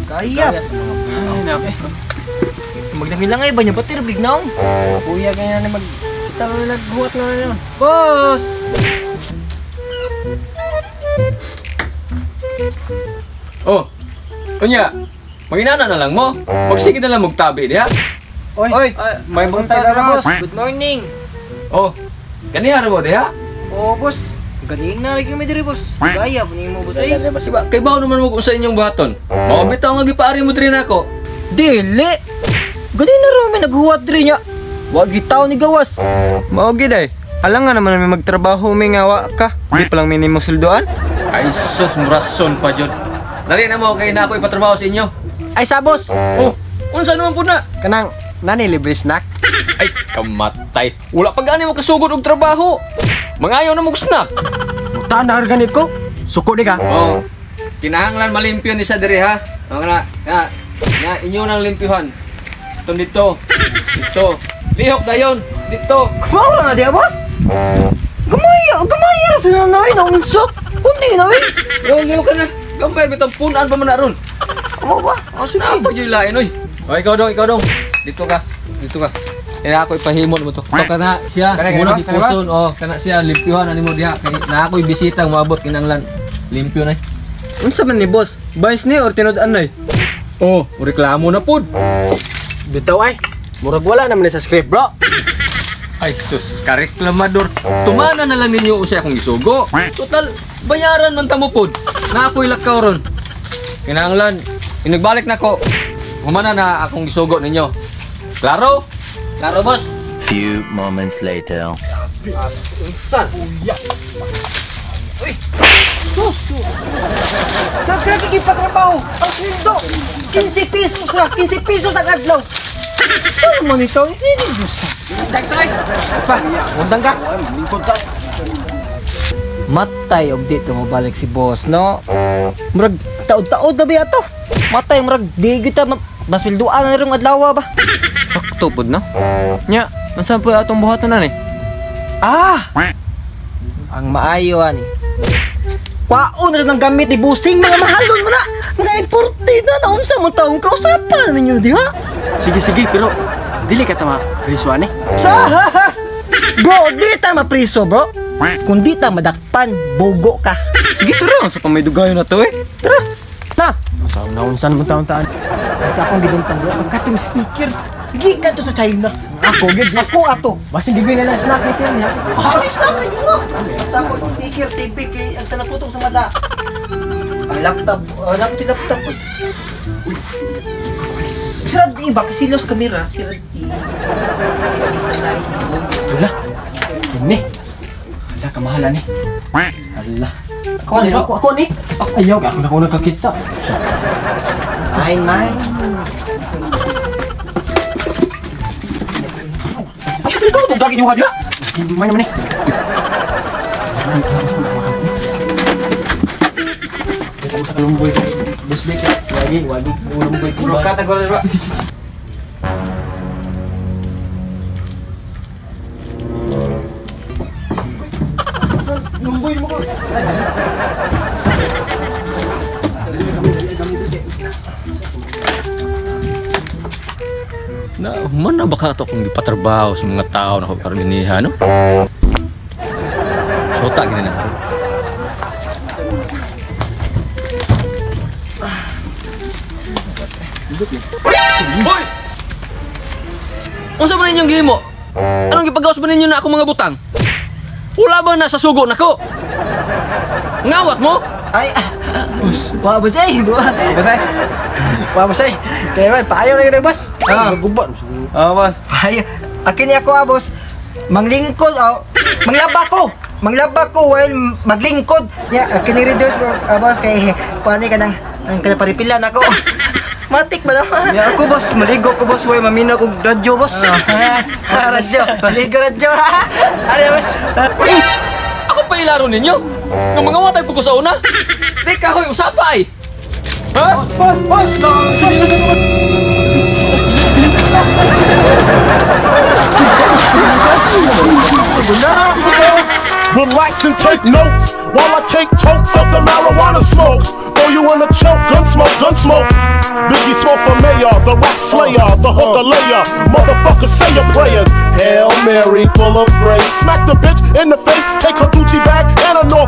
Kaya. Maglangay-langay ba niya? Ba't big naong? Kuya, kaya na mag... Kita na nagbuhat na yun. Boss! Oh, unya, maginana na lang mo. Magsige na lang magtabi diha. Oy, Oy, may buntag na, boss. Good morning. Oh, kaniha ra mo diha. Oo, boss. Galing na rin kami diri, boss. Gaya, punin mo, boss. Ay. Diba, kay bawo naman mo kung sa inyong buhaton. Mao bitaw nga gipaari mo diri nako. Dili! Galing na rin may naghuwat diri niya. Wag itaw ni gawas. Mao gid ay. Alangan naman namin magtrabaho mi nga wa ka. Di pa lang minimo sweldoan. Ay sus, murason pa jud. Dali na mo kay na ako ipatrabaho sa inyo. Ay sa boss, Oh, unsa naman pud na? kanang nani libre snack. Ay, kamatay. Wala pa gani mo kasugod og trabaho. Mangayo na mo og snack. Muta na ganit ko. Suko di ka. Oh, kinahanglan malimpyo ni sa diri ha. Oh, nga nga nga inyo nang limpyuhan. Itong dito. Dito. Lihok dayon. Dito. Kumaw na diya, boss. Gamay, gamay ra sa nanay na unsa. Kundi na eh. Yo, lihok ka na. Gamay bitong punan pa man na ron. Amo ba? Oh, sige. Napa yung lain oy. Oh, ikaw dong, ikaw dong. Dito ka. Dito ka. Kaya ako ipahimon mo to. Ito ka na siya. Kana, kana, Muna boss? Kana, gipuson. Oh, kana siya limpyuhan ani mo diha. Kay na ako'y bisita moabot kinahanglan limpyo na. Unsa man ni boss? Bayis ni or tinud-an nay? Oh, reklamo na pud. Bitaw ay. Murag wala naman ni sa script, bro. Ay, sus, kareklamador. Tumana na lang ninyo usay akong gisugo. Total, bayaran man tamo pod. Na ako'y lakaw ron. Kinahanglan, inigbalik na ko. Humana na akong gisugo ninyo. Klaro? Klaro, boss. Few moments later. Unsan? Nagkakikipatrabaho ang sweldo. 15 pesos ra, 15 pesos ang adlaw. Saan man ito? Hindi ni Diyos. Pa, undang ka. Matay og di mabalik si boss, no? Murag taod-taod na ba ato? Matay murag di gyud ta masweldoan na rong adlaw ba? Sakto pud no. Nya, unsa pud atong buhaton ani? Ah! Ang maayo ani. Kwaon na ng gamit ni busing mga mahalon mo na. Mga imported na naunsa mo taong kausapan ninyo, di ba? Sige, sige, pero dili ka tama priso ani. Sahas! Bro, di ta mapriso, bro. Kung di ta madakpan, bogo ka. Sige tara, unsa pa may dugayon na to eh. Tara. Na. Unsa na unsa naman taon taan. Sa akong gidumtang bro, ang katong speaker. Gikan to sa China. Ako gid. Ako ato. Basin gibili na snack ni siya niya. Ayos na rin mo. Basta ako speaker TV kay ang tanakutong sa mata. Ang laptop, laptop yung laptop. Uy. Sirad iba kasi los kamera, sirad i. Sa Wala. Ini. Ala kamahalan ni. Ala. Ako ni, ako, ako ni. Ayaw ako na ko nagkakita. Mine, mine. Ay, ikaw, dagin yung kadila. Man naman ni. Kita mo sa kalumboy. Boss Vic, wagi, wagi. Lumboy ko. Bro, kategory bro. Lumboy mo ko. Na, human na baka ito akong gipatrabaho sa mga tao na ako karon iniha, no? Sota, gini na. Hoy! Unsa man ninyong gihimo? Anong gipagawas ba ninyo na akong mga butang? Wala ba na sa sugo nako? Ngawat mo? Ay, boss. Wa boss ay, buwa. Boss ay. Wa boss ay. Kaya man, paayo na yun, boss. Ah. Guba. Oh, boss. Ay, akin ni ako ah, boss. Manglingkod, oh, manglaba ko. Manglaba ko while maglingkod. Ya, akin ni reduce bro, ah, boss kay kuani ka nang nang kanaparipilan ako. Matik ba naman? Ya ako boss, maligo ko boss, way mamina kog radyo boss. Radyo, maligo radyo. Ano, boss? Ako pa ilaro ninyo? Nung mga watay po ko sa una? Di kahoy, usapa ay! Ha? Boss, boss! Sorry, sorry. Relax and take notes while I take totes of the marijuana smoke. Throw you in a choke, gun smoke, gun smoke. Biggie Smalls for mayor, the rap slayer, the hooker layer. Motherfucker, say your prayers. Hail Mary, full of grace. Smack the bitch in the face, take her Gucci bag and a North